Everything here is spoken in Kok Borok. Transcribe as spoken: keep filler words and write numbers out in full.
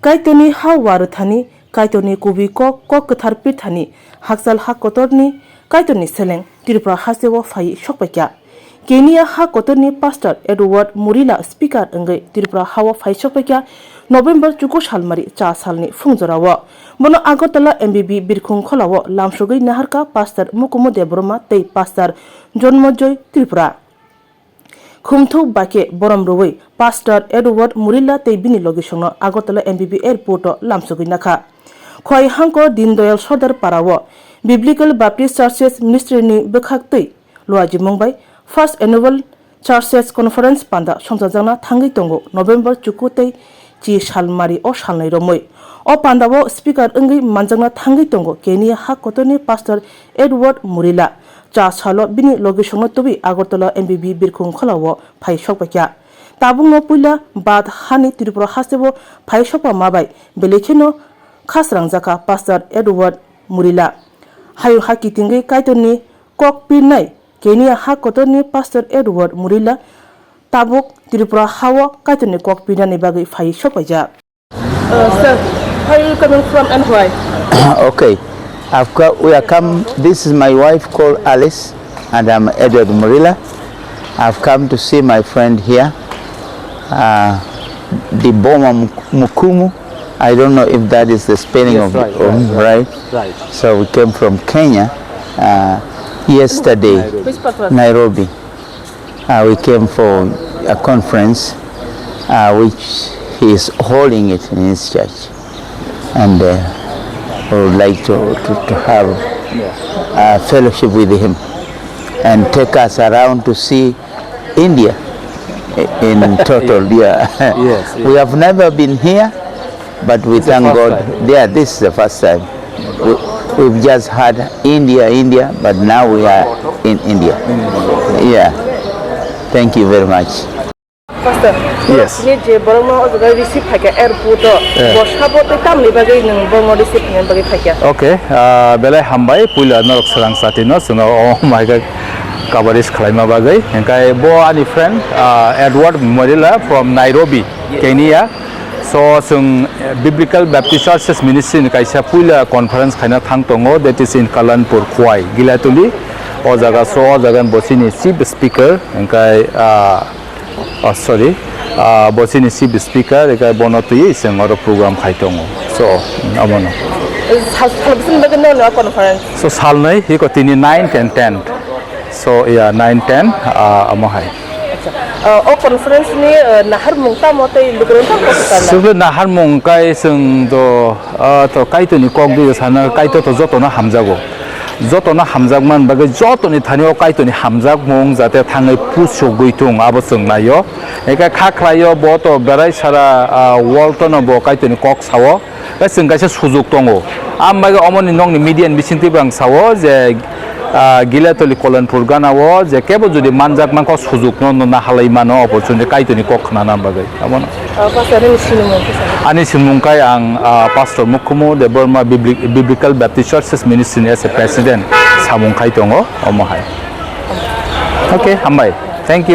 Kaitorni ha wa rwthani, Kaitorni kubui kok, kok kwthar pirthani, hakchal ha kotorni Kaitorni seleng Tripura hasteo phaiwi sokpaikha. Kenia ha kotorni Pastor Edward Murila speaker wngwi Tripura hao phai sokpaikha November chuku salmari cha salni phungjorao. Bono Agartala M B B birkhung kholao lamsogwi naharkha Pastor Mukumu Debbarma tei Pastor Jonmojoy Tripura. Khumthuk bai khe borom rwui Pastor Edward Murila tei bini logisongno Agartala M B B airport o lamsogwi nakha. Khwai hangkor Dindayal Sodar Parao Biblical Baptist Churches Ministry ni bwkhak twi luajimung bai First Annual Churches Conference panda songchajakna thangwi tongo November chuku tei chi salmari o salnwi romwi. O pandao speaker wngwi manjakna thangwi tongo Kenia ha kotorni Pastor Edward Murila. Cha salo bini logisongno tubui Agartala M B B birkhung kholao phai sokpaikha. Tabukno puila bad hani Tripura hasteo phai sokpama bai belai kheno khasrangjakha Pastor Edward Murila. Hayung ha kitingwi Kaitorni kok pirnai Kenia ha kotorni Pastor Edward Murila tabuk Tripura hao Kaitorni kok pirnani bagwi phai sokpaijak. Uh, sir, where are you coming from and why? Okay. I've got, we are come, this is my wife called Alice, and I'm Edward Murila. I've come to see my friend here, uh, the Boma Muk-, Mukumu. I don't know if that is the spelling Yes, of right, it, right, um, right, right. Right. So we came from Kenya, uh, yesterday, Nairobi. Which part was Nairobi. Uh, we came for a conference, uh, which he is holding it in his church. And, uh, we would like to, to, to have, uh, fellowship with him and take us around to see India i-, in total. Yeah. Yes, yes. We have never been here, but we It's the thank first God. Time. Yeah, this is the first time. We, we've just had India, India, but now we are in India. Yeah. Thank you very much. Pastor, Yes. Ni je borokno o jaga receive phaikha airport o, Yeah. Bo sabo tei tamni bagwi nwng borokno receive khaina bagwi phaikha? Okay, ah, belai hambai, puila norok swrang satino, chwngno o maika coverage khwlaima bagwi. Hingkai bo ani friend, ah, Edward Morila from Nairobi, Kenya. So, chwng Biblical Baptist Churches Ministry ni kaisa puila conference khaina thang tongo, that is in Kalanpur, Khwai, Gilatuli. O jaga, so, o jaga ni bo chini chief speaker, hingkai, ah, oh, sorry, ah, bo chini chief speaker, hingkai bono twiwi chwng oro program khai tongo. So, abono. Sal, sal bwswk bagwi no, no conference? So, salnwi, hiko tini ninth and tenth. So, yeah, nine, ten, ah, amo hai. Acha. Ah, o conference ni, ah, naharmung tamo tei lukurok tamo kwchangma? Sugwi naharmung kai chwng do, ah, to Kaitorni kok di sana Kaitor to jotono hamjago. Jotono hamjak man bagwi jotoni thani o Kaitorni hamjakmung jate thangwi pusugwi thung abo chwng naio. Eka kha khlaio bo to berai sara, ah, world tono bo Kaitorni kok sao. Tei chwng kaisa sujuk tongo. Ang bai omoni nokni media ni bisingtwi bo ang sao je, ah, Gilatoli Kolanpur gana o je kebo jodi manjak mankha o sujuk no, no nahalai mano opportunity Kaitorni kok khnana bagwi. Abono. Ah, Pastor, nini sinimung khe sa? Ani sinimung kai ang, ah, Pastor Mukhumu Debbarma Bibli-, Biblical Baptist Churches Ministry ni as a President samung khai tongo omo hai. Okay, hambai. Thank you.